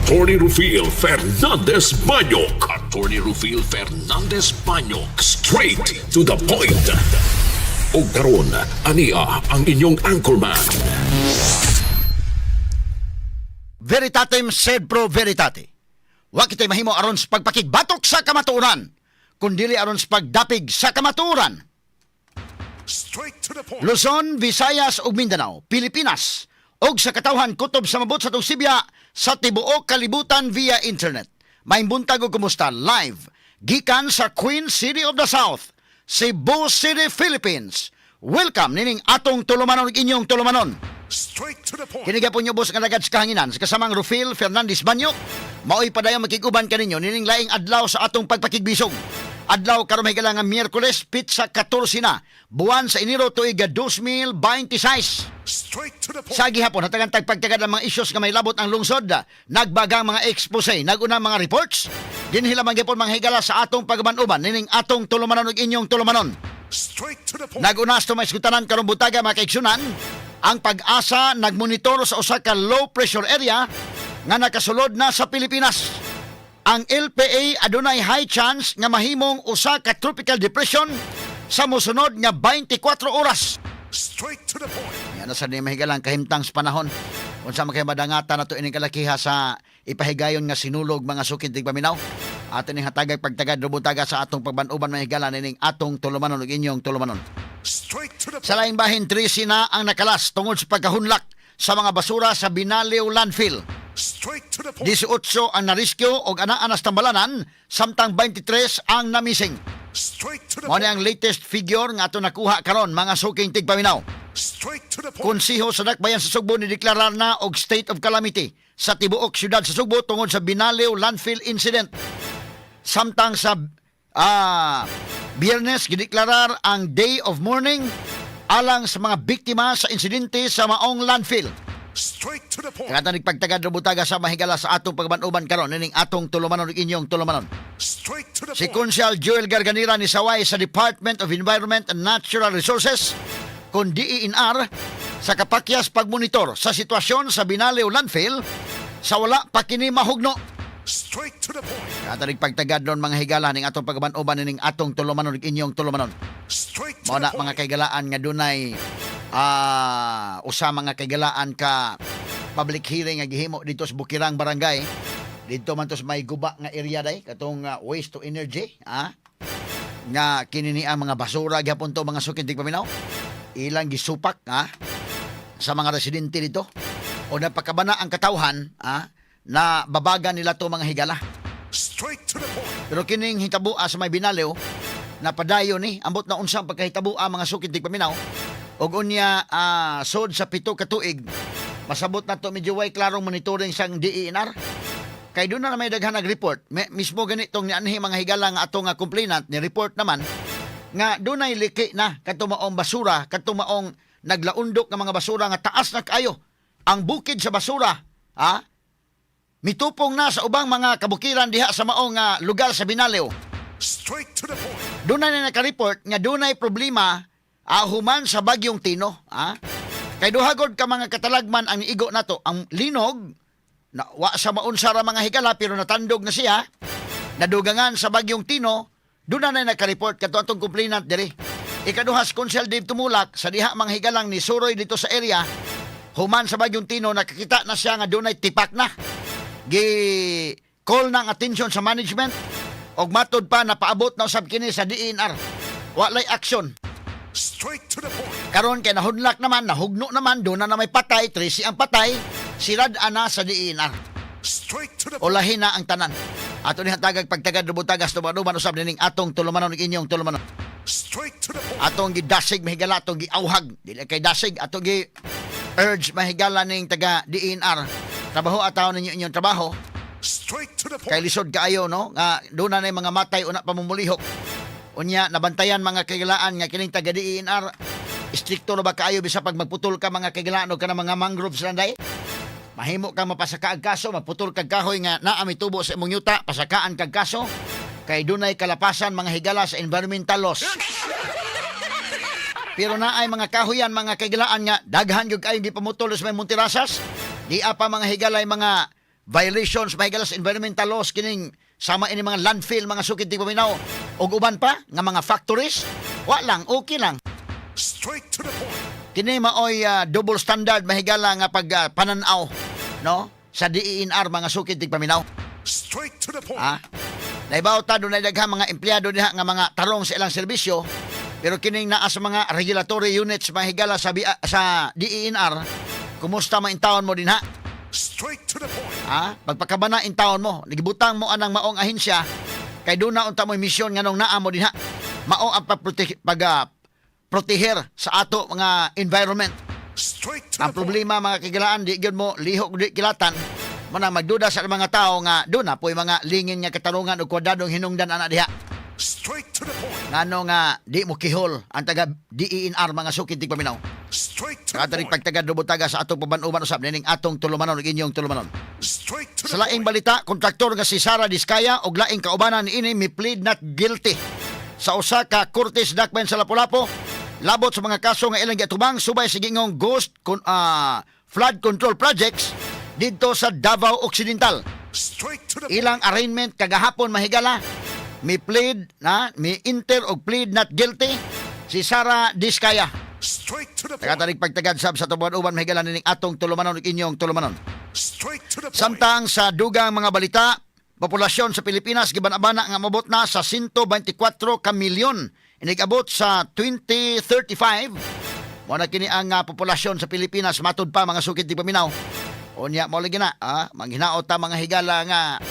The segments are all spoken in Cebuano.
Attorney Rufil Fernandez Banyok. Attorney Rufil Fernandez Banyok. Straight to the point. Og karon, ania ang inyong anchorman. Veritatem sed pro veritate. Wa kitay mahimo aron sa pagpakigbatok sa kamatuoran, kundili aron sa pagdapig sa kamatuoran. Straight to the point. Luzon, Visayas ug Mindanao, Pilipinas ug sa katawhan kutob sa mabot sa atong sibya sa tibuok kalibutan via internet. Maayong buntag ug kumusta live gikan sa Queen City of the South, Cebu City, Philippines. Welcome nining atong tulumanon ug inyong tulumanon. Straight to the point. Kini gihapon boss nga alagad sa kahanginan sa kasamang Rufil Fernandez Banyo. Maoy padayon makig-uban kaninyo nining laing adlaw sa atong pagpakigbisog. Adlaw karon, may nga Miyerkules, petsa 14 na, buwan sa Enero, tuig 2026. Straight to the point. Sa gihapon, hatagan tag pagtagad ang mga issues nga may labot ang lungsod, nagbagang mga expose, naguna mga reports, dinhi lamang gihapon, mga higala, sa atong pagban-uban nining atong tulumanon ug inyong tulumanon. Straight to the point. Nag-unas to may iskutanan karong buntaga, mga kaigsunan, ang Pag-asa nagmonitor sa usa ka low pressure area nga nakasulod na sa Pilipinas. Ang LPA adunay high chance nga mahimong usa ka tropical depression sa mosunod nga 24 oras. Straight to the point. Yan na sa ni mahigalang kahimtang sa panahon. Unsa man kay madangatan nato ining kalakiha sa ipahigayon nga sinulog, mga suking tigpaminaw. Ato ning hatagay pagtagad rubutaga sa atong pagban-uban, mga higala, nining atong tulumanon ug inyong tulumanon. Straight to the Sa laing bahin, 13 na ang nakalas tungod sa pagkahunlak sa mga basura sa Binaliw Landfill. Straight to the point. 18 ang narescue og anaa na sa tambalanan, samtang 23 ang namising. Straight to the Mao point. ni ang latest figure nga ato nakuha karon, mga suking tigpaminaw. Straight to the point. Konseho sa Dakbayan sa Sugbo ni deklarar na og state of calamity sa tibuok syudad sa Sugbo tungod sa Binaliw Landfill incident. Samtang sa Biyernes, gideklarar ang Day of Mourning alang sa mga biktima sa insidente sa maong landfill. Straight to the point. Kaya nagpagtagad rubutaga sa mahigala sa atong pagban-uban karon nining atong tulumanon ug inyong tulumanon. Straight to the Si point. Konsehal Joel Garganera ni saway sa Department of Environment and Natural Resources kon DENR sa kapakyas pagmonitor sa sitwasyon sa Binaliw Landfill sa wala pa kini mahugno. Straight to the point. Katarig pagtagad doon, mga higala, ning atong pagban-uban ning atong tulumanon ug inyong tulumanon. Straight to Mao the na point. mga kaigalaan nga dunay usa, mga kaigalaan, ka public hearing nga gihimo dito sa Bukirang Barangay. Dito man to sa may guba nga area day katong waste to energy nga kini ni ang mga basura gyapon to, mga suking tigpaminaw, ilang gisupak sa mga residente dito o napakabana ang katawhan na babaga nila to, mga higala. Straight to the point. Pero kining hitaboa sa may Binaliw, napadayon ni, ambot na unsang pagkahitaboa, mga sukid tigpaminaw. Og unya sod sa 7 ka tuig, masabot na to medyo way klarong monitoring sang DENR. Kay doon na may daghan nag-report. Mismo ganitong nianhi, mga higala, nga ato nga complainant ni report naman nga dunay liki na kadto maong basura, kadto maong naglaundok nga mga basura nga taas na kaayo. Ang bukid sa basura, ha? Mitupong na sa ubang mga kabukiran diha sa maong lugar sa Binaliw. Straight to the point. Dunay na naka-report nga dunay problema human sa bagyong Tino. Ah? Kay duha gud ka mga katalagman ang niigo nato. Ang linog, na, wa sa maunsa ra, mga higala, pero natandog na siya. Nadugangan sa bagyong Tino, doon na naka-report kato atong complainant diri. Ikaduha, si Konsehal Dave Tumulak sa diha, mga higalang ni suroy dito sa area. Human sa bagyong Tino, nakakita na siya nga dunay tipak na. Gi call na ang attention sa management og matod pa napaabot na usab kini sa DENR. Walay action. Straight to the point. Karon kay nahudlak naman, nahugno naman, doon na may patay, 13 ang patay, sirad ana sa DENR. Straight to the Ulahin na ang tanan. Ato ni hatagag pagtagad rubutagas tumaduman usab nining atong tulumanon ug inyong tulumanon. Straight to the point. Atong gidasig, mahigala, atong giauhag. Dili kay dasig, atong gi urge, mahigala, ning taga DENR. Trabaho ataw ninyo inyong trabaho. Straight to the Kay point. lisod kaayo, no, nga doon na mga matay una pa mumulihok. Unya nabantayan, mga kaigalaan, nga kining taga DENR istrikto ra ba kaayo bisa pag magputol ka, mga kaigalaan, og kana mga mangroves landay. Mahimo ka mapasaka ang kaso, maputol kag kahoy nga naa may tubo sa imong yuta, pasakaan kag kaso kay dunay kalapasan, mga higala, sa environmental laws. Pero naay mga kahoyan, mga kaigalaan, nga daghan gyud kayo gipamutol sa may Monterasas. Di pa, mga higalay, mga violations mahigala sa environmental laws kining sama ini mga landfill, mga sukid tigpaminaw, ug uban pa nga mga factories? Wa lang, okay lang. Straight to the point. Kini maoy double standard mahigala nga pag pananaw, no, sa DENR, mga sukid tigpaminaw. Straight to the point. Ha? Naibaw ta dunay daghang mga empleyado diha nga mga tarong sa ilang serbisyo, pero kining naa sa mga regulatory units mahigala sa DENR, kumusta man intawon mo dinha? Straight to the point. Ha? Pagpakabana intawon mo, nagibutang mo anang maong ahensya kay duna unta mo'y misyon nganong naa mo dinha. Mao ang pag proteher sa ato mga environment. Straight to Ang the point. problema, mga kahigalaan, di gyud mo lihok, di kilatan mo na magduda sa mga tao nga doon na po'y mga lingin nga katarungan o kwadradong hinungdan ana diha. Straight to the point. Ngano nga di mo kihol ang taga DENR, mga sukid tigpaminaw? Straight to the Katarik point. pagtagad lubutaga sa atong paban-uban usab nining atong tulumanon ug inyong tulumanon. Straight to the Sa laing point. balita, kontraktor nga si Sara Diskaya og laing kaubanan niini mi plead not guilty sa usa ka korte sa Dakbayan sa Lapu-Lapu labot sa mga kaso nga ilang giatubang subay sa gingong ghost flood control projects didto sa Davao Occidental. Straight to the Ilang arraignment kagahapon, mahigala, mi plead na, mi enter og plead not guilty si Sara Diskaya. Straight to the point. Tagatarig pagtagad sab sa tubuan-uban mahigala nining atong tulumanon ug inyong tulumanon. Straight to the point. Samtang sa dugang mga balita, populasyon sa Pilipinas giban-abana nga mabot na sa 124 ka milyon inig-abot sa 2035. Mao na kini ang populasyon sa Pilipinas matud pa, mga sukid tigpaminaw. Unya mo lagi na, manghinaot ta, mga higala, nga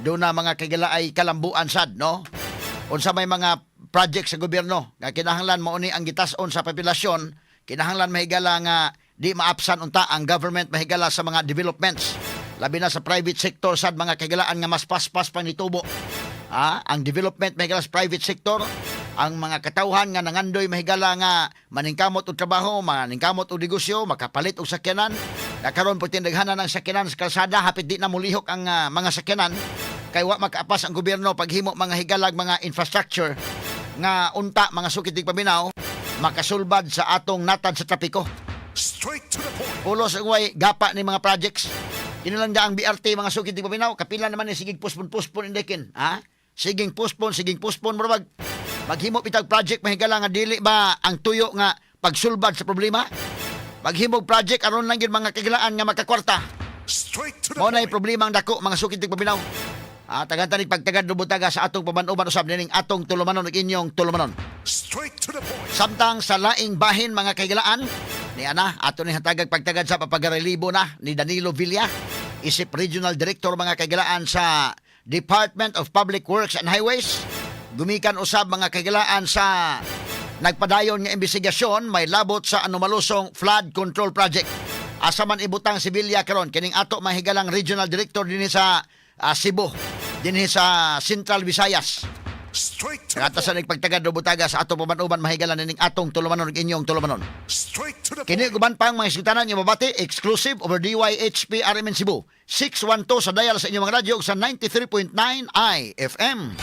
doon na mga kigala ay kalambuan sad, no? Unsa may mga project sa gobyerno nga kinahanglan mao ni ang gitas-on sa populasyon, kinahanglan, mahigala, nga di maapsan unta ang government, mahigala, sa mga developments. Labi na sa private sector sad, mga kahigalaan, nga mas paspas pa nitubo. Ang development, mahigala, sa private sector, ang mga katawhan nga nangandoy, mahigala, nga maningkamot og trabaho, maningkamot og negosyo, makapalit og sakyanan. Na karon po tindaghanan ang sakyanan sa kalsada, hapit di na mulihok ang mga sakyanan kay wa makaapas ang gobyerno paghimo, mga higalag, mga infrastructure nga unta, mga sukid tigpaminaw, makasulbad sa atong natad sa trapiko. Straight to the point. Pulos ang way gapa ni mga projects. Kini lang ang BRT, mga sukid tigpaminaw, kapila naman ni sigig postpone indekin, ha? Siging postpone, siging postpone, murag maghimo bitag project, mahigala, nga dili ba ang tuyo nga pagsulbad sa problema? Maghimog project aron lang gyud, mga kahigalaan, nga makakwarta. Straight to the Mao na point. problema ang dako, mga sukid tigpaminaw. Tagan tanig pagtagad lubutaga sa atong paban-uban usab nining atong tulumanon ug inyong tulumanon. Straight to the point. Samtang sa laing bahin, mga kahigalaan, ni ana ato ni hatagag pagtagad sa papagarelibo na ni Danilo Villa isip Regional Director, mga kahigalaan, sa Department of Public Works and Highways. Gumikan usab, mga kahigalaan, sa nagpadayon nga investigasyon may labot sa anomalosong flood control project. Asa man ibutang si Villa karon, kining ato mahigalang Regional Director dinhi sa Cebu, dinhi sa Central Visayas? Straight to the Kata sa point. nagpagtagad butaga sa atong paban-uban, mahigala nining atong tulumanon ug inyong tulumanon. Straight to the Kini point. guban pang mga isgutanan nga mabati exclusive over DYHP RMN Cebu. 612 sa dial sa inyong mga radyo ug sa 93.9 IFM.